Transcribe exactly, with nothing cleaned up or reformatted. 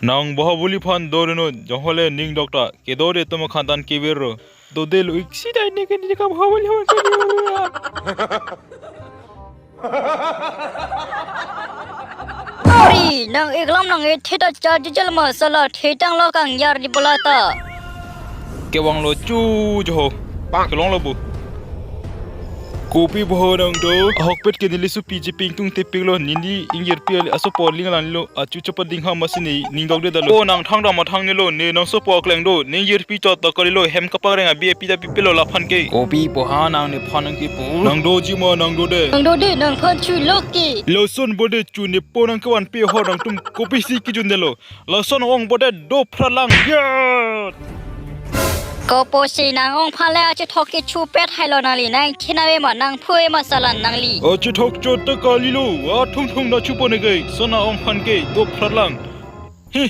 Nang Bahubali aphan dore non, jonghole ning dokta, kedo de tum khantan kevir ro. Dode lo iksi dai ne ke ne kam Bahubali aphan kevir ro. Ari, nang eklam nang e theta cha jijal ma sala thetang lo kang yar di bola ta. Kevang lo chu joho. Kelong lo bu. Kopi boho nang do. Ahokpet ke neli supi jiping tung tepik lo neli ingjirpi ali asopo linglang lo achu chopa ding ha masini ning dok de dalo. O nang thang dam athang ne lo ne nang sopo akleng do ne ingjirpi chot ta kali lo hem kapangreng abi api ta pipe lo laphan ke. Kopi boha nang nephan nang kipu. Nang do jima nang do de. Nang do de nangphan chu lo ke. Lason bode chu nepo nang kevan pe ho nangtum kopisi kijun de lo. Lason ong bode do phratlang. Yat! Koposi nang ongphan le achethok ke chupet hai lo nangli nang thinave ma nang phui ma salan nangli. Achethok chot ta kali lo. Athung thung na chupo ne ke. Sona ongphan ke do phratlang. Hi.